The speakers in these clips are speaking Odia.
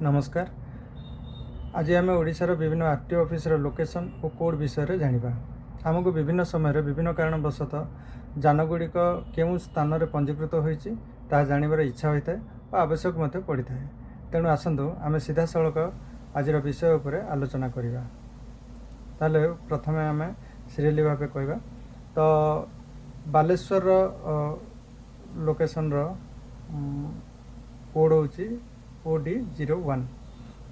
ନମସ୍କାର। ଆଜି ଆମେ ଓଡ଼ିଶାର ବିଭିନ୍ନ ଆର୍ ଟି ଓ ଅଫିସର ଲୋକେସନ୍ ଓ କୋଡ଼୍ ବିଷୟରେ ଜାଣିବା। ଆମକୁ ବିଭିନ୍ନ ସମୟରେ ବିଭିନ୍ନ କାରଣବଶତଃ ଯାନଗୁଡ଼ିକ କେଉଁ ସ୍ଥାନରେ ପଞ୍ଜୀକୃତ ହୋଇଛି, ତାହା ଜାଣିବାର ଇଚ୍ଛା ହୋଇଥାଏ ଓ ଆବଶ୍ୟକ ମଧ୍ୟ ପଡ଼ିଥାଏ। ତେଣୁ ଆସନ୍ତୁ, ଆମେ ସିଧାସଳଖ ଆଜିର ବିଷୟ ଉପରେ ଆଲୋଚନା କରିବା। ତାହେଲେ ପ୍ରଥମେ ଆମେ ସିରିଏଲି ଭାବେ କହିବା ତ ବାଲେଶ୍ୱରର ଲୋକେସନ୍ର କୋଡ଼୍ ହେଉଛି OD 01,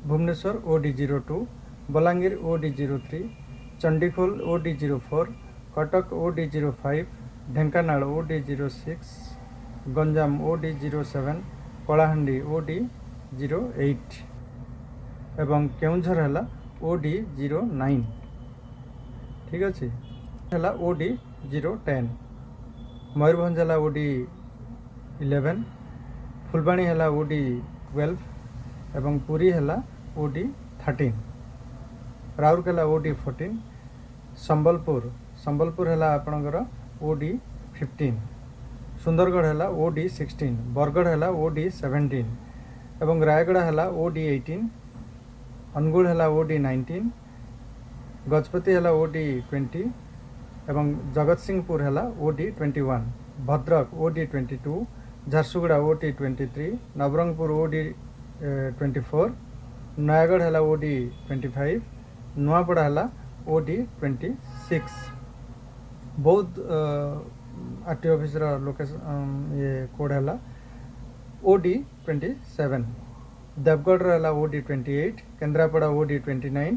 Bhubaneswar OD 02, Balangir OD 03, Chandikhol OD 04, Cuttack OD 05, Dhenkanal OD 06, Ganjam OD 07, Kalahandi OD 08 ଏବଂ କେଉଁଝର ହେଲା OD 09। ଠିକ୍ ଅଛି। ହେଲା OD 010, Mayurbhanj ହେଲା OD 11, Phulbani ହେଲା OD 12 ଏବଂ ପୁରୀ ହେଲା OD 13, Rourkela OD 14, Sambalpur ହେଲା ଆପଣଙ୍କର OD 15, Sundargarh ହେଲା OD 16, Bargarh ହେଲା OD 17 ଏବଂ ରାୟଗଡ଼ା ହେଲା OD 18, Angul ହେଲା OD 19, Gajapati ହେଲା OD 20 ଏବଂ ଜଗତସିଂହପୁର ହେଲା OD 21, Bhadrak OD 22, Jharsuguda OD 23, Nabarangpur OD 24, Nayagarh ହେଲା OD 25, Nuapada ହେଲା OD 26। ବୌଦ୍ଧ ଆର୍ ଟି ଅଫିସର ଲୋକେସନ୍ ଇଏ କୋଡ଼୍ ହେଲା OD 27, ଦେବଗଡ଼ର ହେଲା OD 28, Kendrapara OD 29,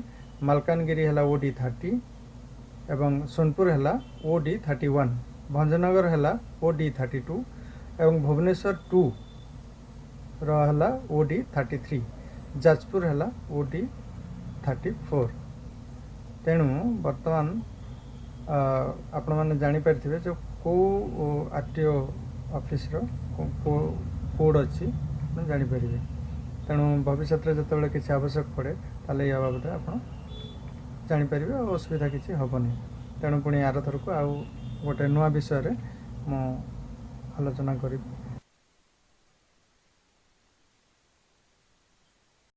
Malkangiri ହେଲା OD 30 ଏବଂ ସୋନପୁର ହେଲା OD 31, Bhanjanagar ହେଲା OD 32 ଏବଂ ଭୁବନେଶ୍ୱର ଟୁ ର ହେଲା OD 33, Jajpur ହେଲା OD 34। ତେଣୁ ବର୍ତ୍ତମାନ ଆପଣମାନେ ଜାଣିପାରିଥିବେ ଯେ କେଉଁ ଆର୍ ଟି ଓ ଅଫିସର କେଉଁ କୋଡ଼୍ ଅଛି, ଆପଣ ଜାଣିପାରିବେ। ତେଣୁ ଭବିଷ୍ୟତରେ ଯେତେବେଳେ କିଛି ଆବଶ୍ୟକ ପଡ଼େ, ତାହେଲେ ୟା ବାବଦରେ ଆପଣ ଜାଣିପାରିବେ ଆଉ ଅସୁବିଧା କିଛି ହେବନି। ତେଣୁ ପୁଣି ଆରଥରକୁ ଆଉ ଗୋଟେ ନୂଆ ବିଷୟରେ ମୁଁ ଆଲୋଚନା କରିବି।